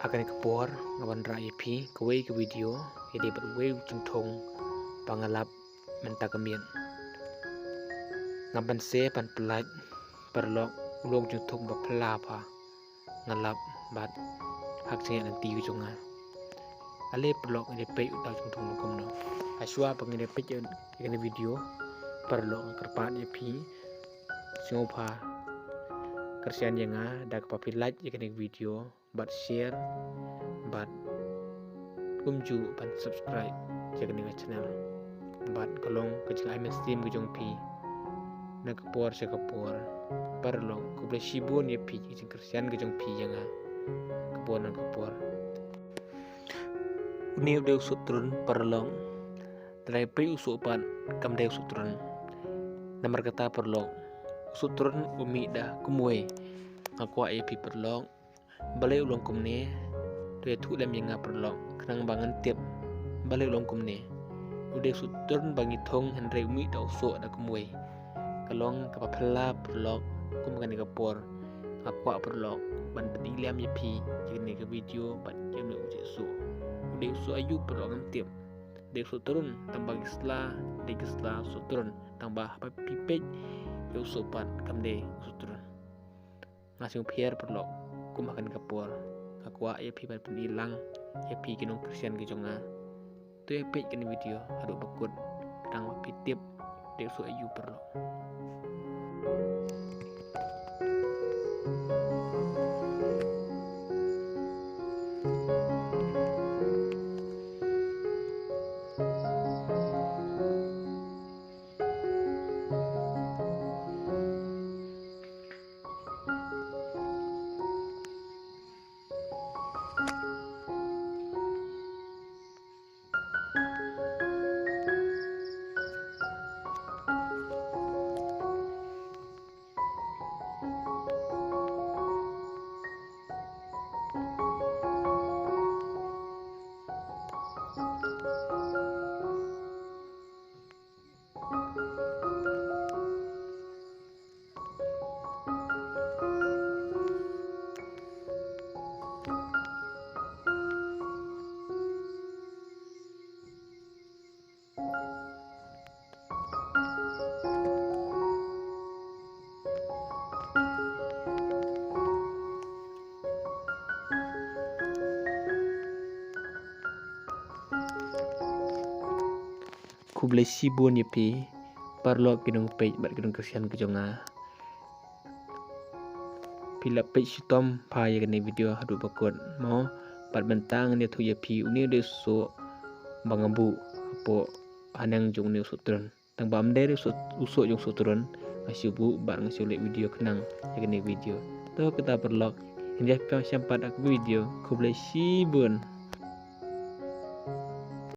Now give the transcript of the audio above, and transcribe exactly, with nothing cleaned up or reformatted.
Ha kane ka por nga wanrah ïa phi kawei ka video ïadei bad uwei u jingthung ba nga lap mynta ka miet. Ngam banse ban pyllait paralok u long jingthung ba phylla pha nga lap bad ha ka jingïaid lynti ka jong nga. Ale paralok ngin ïa peit u dei u jingthung ba kumno. Hashuwa ba ngin ïa peit ïa kane ka video paralok nga kyrpad ïa phi sngewbha kyrshan ïa nga da kaba phi like ïa kane ka video bad share bad kumjuh ban subscribe ïa kane ka channel. Bad ka long ka jingai mynsiem ka jong phi na ka por sha ka por. Paralok, khublei shibun ïa phi ka jingkyrshan ka jong phi ïa nga ka por na ka por. Une u dei u suh trun paralok. Te lada phi peit u suh pat kam dei u suh trun. Namar kata paralok, u suh trun u mih da kumwei. Nga kwah ïa phi paralok, balei u long kumne, to ïathuh lem ïa nga paralok khnang ba ngan tip balei u long kumne. U dei u suh trun ba ngi thung hynrei u mih da u suh da kumwei. Ka long kaba phylla paralok kum kane ka por. Nga kwah paralok ban pyni lem ïa phi ïa kane ka video bad ïa une u jingsuh. U dei u suh aïu paralok ngam tip. Dei u suh trun tang ba ki sla, dei ki sla u suh trun tang ba haba phi peit ïa u suh pat kam dei u suh trun. Nga sngewpher paralok kum ha kane ka por. Nga kwah ïa phi ban pyni lang ïa phi ki nongkyrshan ki jong nga. To ïa peit kane video haduh ba kut khnang ba phi tip dei u suh aïu paralok. Khublei shibun ïa phi paralok ki nongpeit bad ki nongkyrshan ki jong nga. Phi la peit shitom pha ïa kane video haduh ba kut mo, bad mynta ngan ïathuh ïa phi une u dei u suh ba nga buh hapoh haneng jong une u suh trun. Tang ba ym dei u suh, u suh jong u suh trun nga shu buh bad nga shu leh video khnang ïa kane video. To kata paralok, ngin ïa peit sha pat ha ka video. Khublei shibun.